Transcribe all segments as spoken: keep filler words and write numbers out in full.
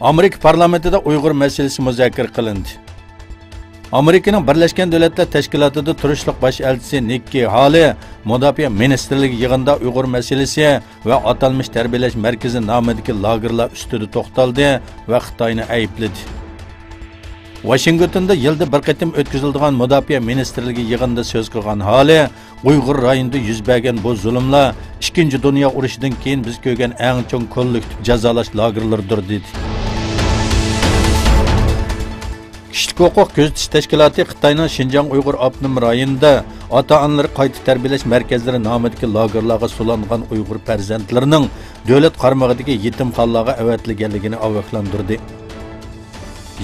ئامېرىكا پارلامېنتىدا ئۇيغۇر مەسىلىسى مۇزاكىرە قىلىندى. ئامېرىكىنىڭ بىرلەشكەن دۆلەتلەر تەشكىلاتىدا تۇرۇشلۇق باش ئەلچىسى نىككى ھالى مۇداپىئە مىنىستىرلىكى يىغىنىدا ئۇيغۇر مەسىلىسى ۋە ئاتالمىش تەربىيەلەش مەركىزى نامىدىكى لاگېرلار ئۈستىدە توختالدى ۋە خىتاينى ئەيىبلىدى. ۋاشىنگتوندا يىلدا بىر قېتىم ئۆتكۈزۈلىدىغان مۇداپىئە مىنىستىرلىكى يىغىنىدا سۆز قىلغان ھالى، ئۇيغۇر رايونىدا يۈز بەرگەن بۇ زۇلۇملار ئىككىنچى دۇنيا ئۇرۇشىدىن كېيىن بىز كۆرگەن ئەڭ چوڭ كوللېكتىپ جازالاش لاگېرلىرىدۇر، دېدى. كىشىلىك ھوقۇق كۆزىتىش تەشكىلاتى خىتاينىڭ شىنجاڭ ئۇيغۇر ئاپتونوم رايونىدا ئاتا-ئانىلىرى قايتا تەربىيەلەش مەركەزلىرى نامىدىكى لاگېرلارغا سولانغان ئۇيغۇر پەرزەنتلىرىنىڭ دۆلەت قارمىقىدىكى يېتىمخانىلارغا ئەۋەتىلگەنلىكىنى ئاگاھلاندۇردى.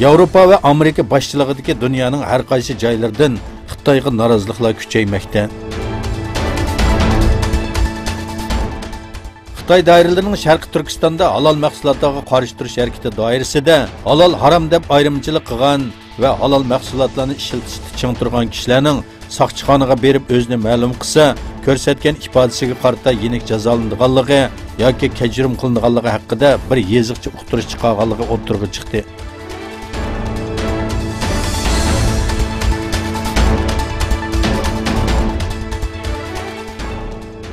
ياۋروپا ۋە ئامېرىكا باشچىلىقىدىكى دۇنيانىڭ ھەر قايسى جايلىرىدىن خىتايغا نارازىلىقلار كۈچەيمەكتە. خىتاي دائىرىلىرىنىڭ شەرقىي تۈركىستاندا ھالال مەھسۇلاتلارغا قارشى تۇرۇش ھەرىكىتى دائىرىسىدە ھالال ھارام دەپ ئايرىمچىلىق قىلغان ۋە ھالال مەھسۇلاتلارنى ئىشلىتىشتە چىڭ تۇرغان كىشىلەرنىڭ ساقچىخانىغا بېرىپ ئۆزىنى مەلۇم قىلسا، كۆرسەتكەن ئىپادىسىگە قارىتا يېنىك جازالىنىدىغانلىقى ياكى كەچۈرۈم قىلىنىدىغانلىقى ھەققىدە بىر يېزىقچە ئۇقتۇرۇش چىقارغانلىقى ئوتتۇرىغا چىقتى.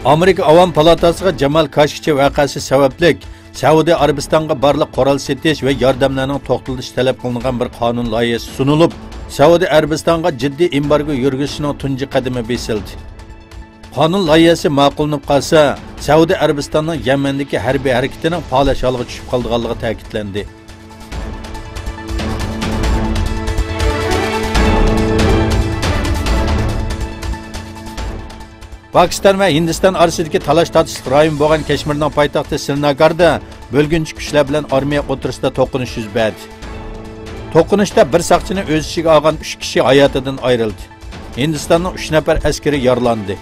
ئامېرىكا ئاۋام پالاتاسىغا جامال كاشكىچى ۋەقەسى سەۋەبلىك سەئۇدى ئەرەبىستانغا بارلىق قورال سېتىش ۋە ياردەملەرنىڭ توختىتىلىشى تەلەپ قىلىنغان بىر قانۇن لايىھەسى سۇنۇلۇپ، سەئۇدى ئەرەبىستانغا جىددىي ئېمبارگو يۈرگۈزۈشنىڭ تۇنجى قەدىمى بېسىلدى. قانۇن لايىھەسى ماقۇللىنىپ قالسا، سەئۇدى ئەرەبىستاننىڭ يەمەندىكى ھەربىي ھەرىكىتىنىڭ پالەچ ھالغا چۈشۈپ قالىدىغانلىقى تەكىتلەندى. پاكىستان ۋە ھىندىستان ئارىسىدىكى تالاش-تارتىشلىق رايون بولغان كەشمىرنىڭ پايتەختى سرىناگاردا بۆلگۈنچى كۈچلەر بىلەن ئارمىيە ئوتتۇرىسىدا توقۇنۇش يۈز بەردى. توقۇنۇشتا بىر ساقچىنى ئۆز ئىچىگە ئالغان ئۈچ كىشى ھاياتىدىن ئايرىلدى. ھىندىستاننىڭ ئۈچ نەپەر ئەسكىرى يارىلاندى.